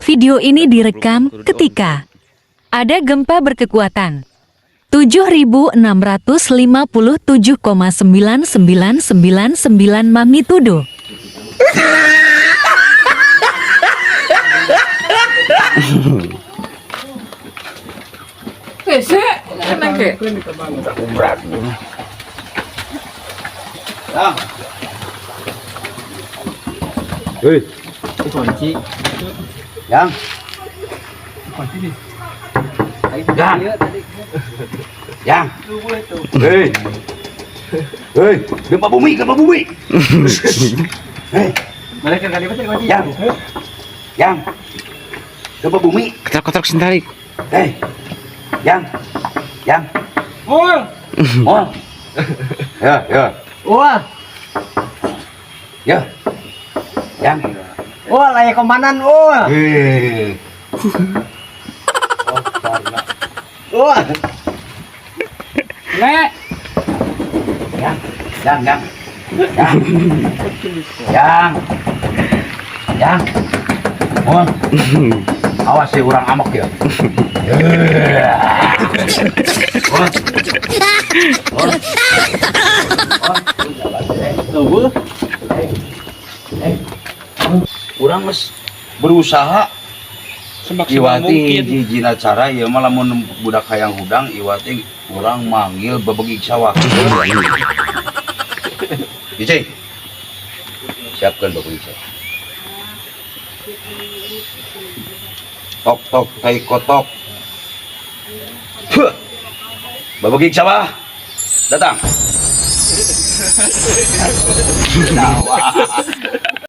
Video ini direkam ketika ada gempa berkekuatan 7.657,9999 magnitudo. Hei. Kunci. Yang. Yang. Yang. Hei. Hei, gempa bumi, gempa bumi. Hei. Mereka kali apa kunci? Yang. Yang. Gempa bumi. Ketrok-ketrok sendiri. Hei. Yang. Yang. Mul. Oh. Ya, ya. Wah. Ya. Yang. Wah, layak komandan, wah. Hei. Wah. Le. Yang. Yang, yang. Yang. Yang. Yang. Oh. Awas sih orang amok ya. Oh. Oh. Tunggu. Urang geus berusaha Semaksimal Iwati mungkin. jijina cara ieu mah lamun budak hayang hudang iwati urang manggil bebegig sawah. Icing. Siapkan bebegig sawah. Tok tok tai kotok. Huh. Bebegig sawah. Datang.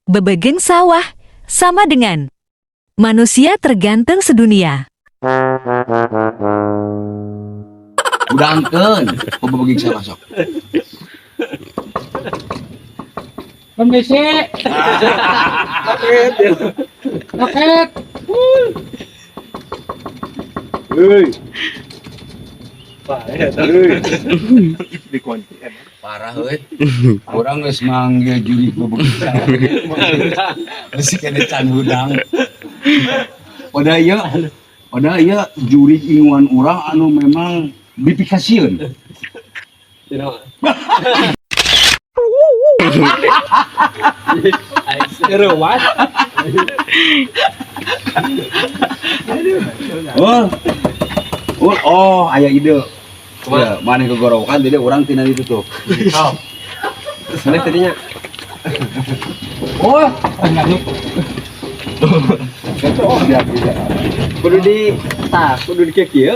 Bebegeng sawah sama dengan manusia terganteng sedunia. Hudangkeun bebegig sawah sok. Pembesi. Roket. Hei. Parah euy. Urang geus manggil juri bebegig sawah. Masih kena can hudang. Pada ieu juri inguan urang anu memang dipikasieun. Ruas. Oh. Oh, oh aya ide. Ya, maneh kegorowokan jadi urang tina itu tuh. Oh. Mana tadinya? Oh, kudu di tah, kudu di kieu.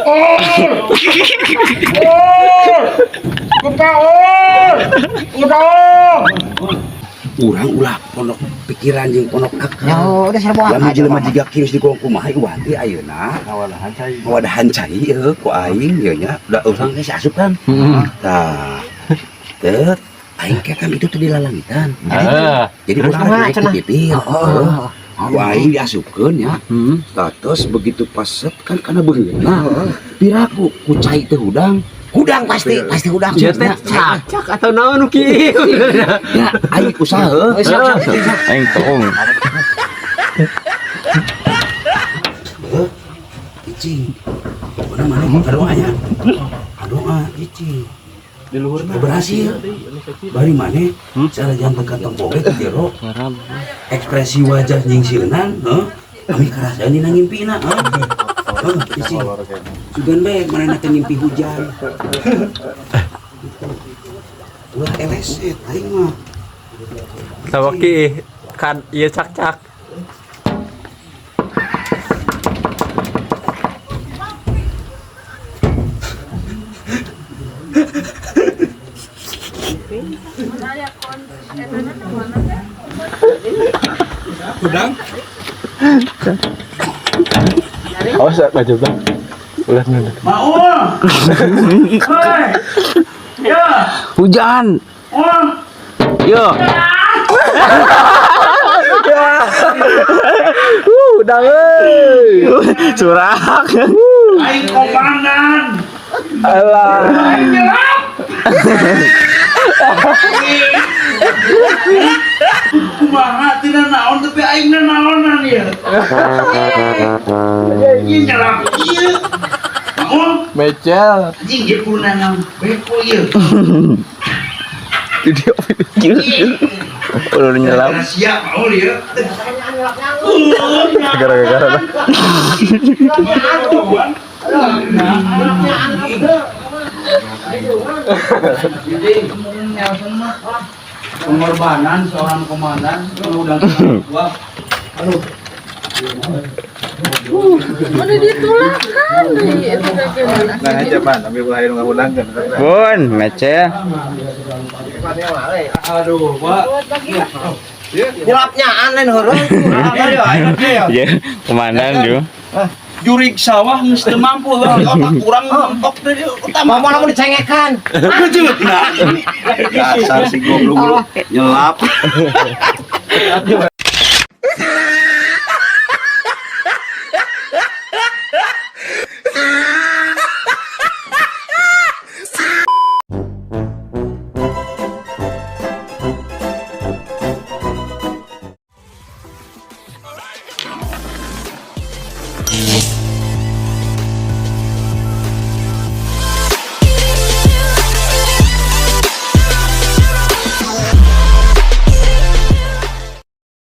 Urang ulah pondok pikiran jeung pondok akal. Ya udah serbu Lamun jelema jiga kieu geus dikolong kumaha iwati ayeuna ngawadahan cai heuh ku aing ieu nya. Da urang geus asup kan. Tah. Teu aing ke kan itu tuh di lalangitan. Jadi urang naik ke pipir. Ku aing diasupkeun ya. Tah terus begitu pas set kan kana beungeutna. Piraku ku cai teh hudang. Hudang pasti, pasti hudang. Ieu teh cak atau naon nu kieu? Ya, aing usaha. Siap, siap, siap. Aing toong. Cicing. Mana mana doa nya. Doa cicing. Di luhur Teu berhasil. Bari maneh cara jangan tekan tempo ge jero. Ekspresi wajah nyingsieunan, heuh. Kami karasaan dina ngimpina, heuh. Heuh, cicing. Sugan bae manehna teh ngimpi hujan. Ulah eleset aing mah. Sawa ki kan ieu cak-cak. Hudang. Awas baju bang. Ulah nunda. Maul. Hei. Ya. Hujan. Yo. Udah euy. Surak. Aing komandan. Alah. Aing nyerap. Kumaha tina naon tapi aing na naonan ya. Ieu nyelap ieu. Maul, Mecel. anjing ieu kudu naon beko ieu. Udah nyelap. Siap Maul ieu. Gara-gara. Pengorbanan seorang komandan udah gua. Udah ditulakan deh itu bagaimana? Nah aja pan, ambil lahir nggak ulang kan. Bun, mecel. Aduh, Pak. Nyelapnya aneh heureuy. Ya, komandan juga. Jurik sawah geus teu mampu lah, otak kurang mentok deui utama. Mau lamun dicengekan. Kejeut nah. Dasar si goblok lu nyelap.